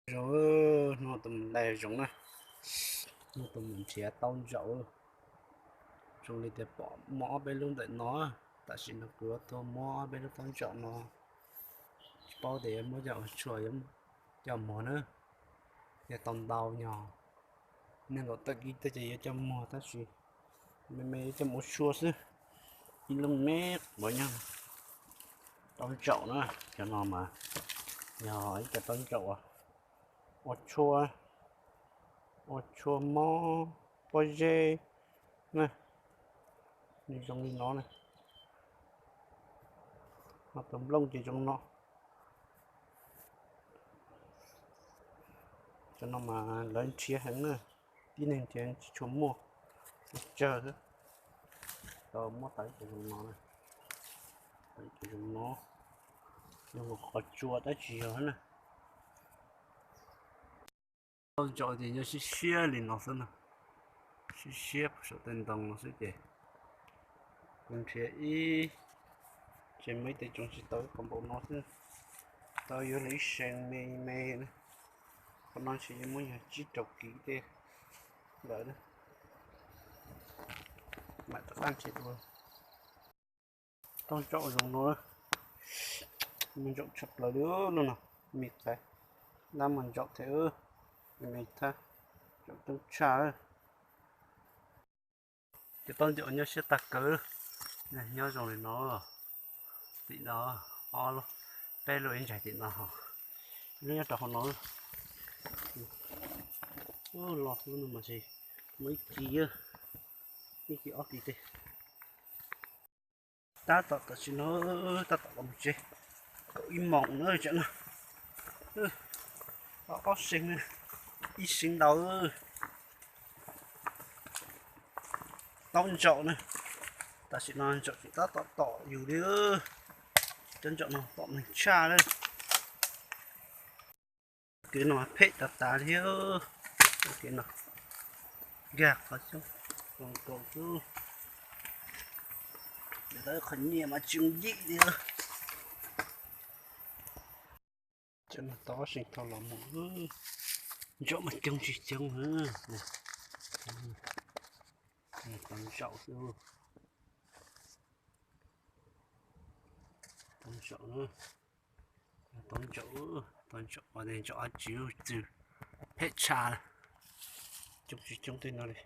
Zoo, hnub no tus mus dai zoov na, hnub no tus mus nrhiav taub ntsaum. Zoo li tias pom muaj ob peb lub ntawm no, tam sim no kuv yuav tuaj muab ob peb lub taub ntsaum no, tsis paub tias yuav muab coj ua tshuaj, coj muag na. Yog tau ntau nyog, nej ntaus tawm kib tej ces yuav coj muag tab sis me me yuav coj mus ua tshuaj xwb. Ib lub me quav nyob, taub ntsaum na, cov no mas yog ib co taub ntsaum ua tshuaj, ua tshuaj mob pob zeb na, nws zoo li no na. Ho tus nplooj ces zoo no. Cov no mas lawv nrhiav heev na, tib neeg nrhiav tsis tshua muaj, tsawg xwb. Tau muab tau ib co zoo no, tau ib co zoo no, zoo nkaus qhov tsua tab tsis yog na. Taub ntsaum ces nyob siab siab li no xwb na, siab siab saum tej ntoo no xwb ces kuv nrhiav ib, ces muaj ib teg tsoom tsis tau ib qho npaum no xwb, tau yuav li ib seev me me na. Qhov no ntshe yuav muab yog tsib rau kis tej lawm na. Mam rov qab nrhiav dua. Taub ntsaum zoo no, mus ntsaum tshaj plaws li lub no, me qais dab mas ntsaum thiab, me thab, ntsaum coob tshaj. Cov taub ntsaum nyob siab tag kawg, nyob zoo li no, tim no ob lub, peb lub ib ntsais tim no, lub nyob rau hauv no. Los lub no mas muaj ib kis, ib kis ob kis tej. Tab tom tam sim no, tab tom los mus tsev, kaum ib moos na tsam no, ob seev, ib seev ntau. Taub ntsaum na, tam sim no ntsaum tseem tab tom tom yus li, cov ntsaum no tom neeg tshaj na. Kev no phem tas tas li, kev no nkag qhov xyoob zoo nkaus xwb, tau qhov nyiaj mas tsis yim li. Cov no tau ob seev tau los mus, ntsaum mas coob tsis coob, taub ntsaum xwb, taub ntsaum na, taub ntsaum, taub ntsaum, ntsaum ab tsi txwm phem tshaj, coob tsis coob tej no li.